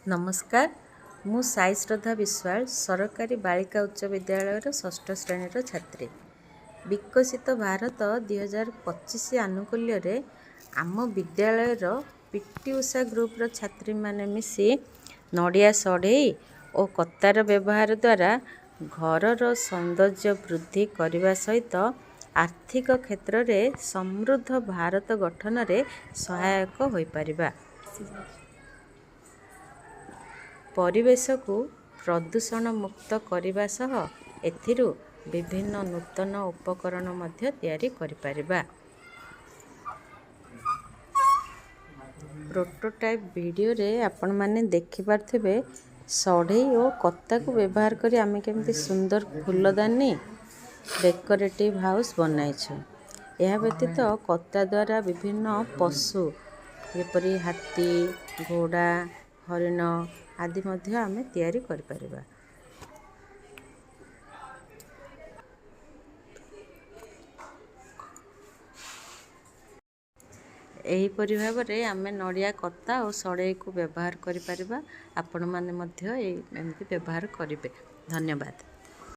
ନମସ୍କାର, ମୁଁ ସାଇ ଶ୍ରଦ୍ଧା ବିଶ୍ୱାଳ, ସରକାରୀ ବାଳିକା ଉଚ୍ଚ ବିଦ୍ୟାଳୟର ଷଷ୍ଠ ଶ୍ରେଣୀର ଛାତ୍ରୀ। ବିକଶିତ ଭାରତ 2025 ଆନୁକୂଲ୍ୟରେ ଆମ ବିଦ୍ୟାଳୟର ପି ଟି ଉଷା ଗ୍ରୁପର ଛାତ୍ରୀମାନେ ମିଶି ନଡ଼ିଆ ସଢ଼େଇ ଓ କତାର ବ୍ୟବହାର ଦ୍ୱାରା ଘରର ସୌନ୍ଦର୍ଯ୍ୟ ବୃଦ୍ଧି କରିବା ସହିତ ଆର୍ଥିକ କ୍ଷେତ୍ରରେ ସମୃଦ୍ଧ ଭାରତ ଗଠନରେ ସହାୟକ ହୋଇପାରିବା। ପରିବେଶକୁ ପ୍ରଦୂଷଣ ମୁକ୍ତ କରିବା ସହ ଏଥିରୁ ବିଭିନ୍ନ ନୂତନ ଉପକରଣ ମଧ୍ୟ ତିଆରି କରିପାରିବା। ପ୍ରୋଟୋଟାଇପ୍ ଭିଡ଼ିଓରେ ଆପଣମାନେ ଦେଖିପାରୁଥିବେ, ସଢ଼େଇ ଓ କତାକୁ ବ୍ୟବହାର କରି ଆମେ କେମିତି ସୁନ୍ଦର ଫୁଲଦାନୀ, ଡେକୋରେଟିଭ୍ ହାଉସ୍ ବନାଇଛୁ। ଏହା ବ୍ୟତୀତ କତା ଦ୍ୱାରା ବିଭିନ୍ନ ପଶୁ ଯେପରି ହାତୀ, ଘୋଡ଼ା, ହରିଣ ଆଦି ମଧ୍ୟ ଆମେ ତିଆରି କରିପାରିବା। ଏହିପରି ଭାବରେ ଆମେ ନଡ଼ିଆ କତା ଓ ସଢ଼େଇକୁ ବ୍ୟବହାର କରିପାରିବା। ଆପଣମାନେ ମଧ୍ୟ ଏମିତି ବ୍ୟବହାର କରିବେ। ଧନ୍ୟବାଦ।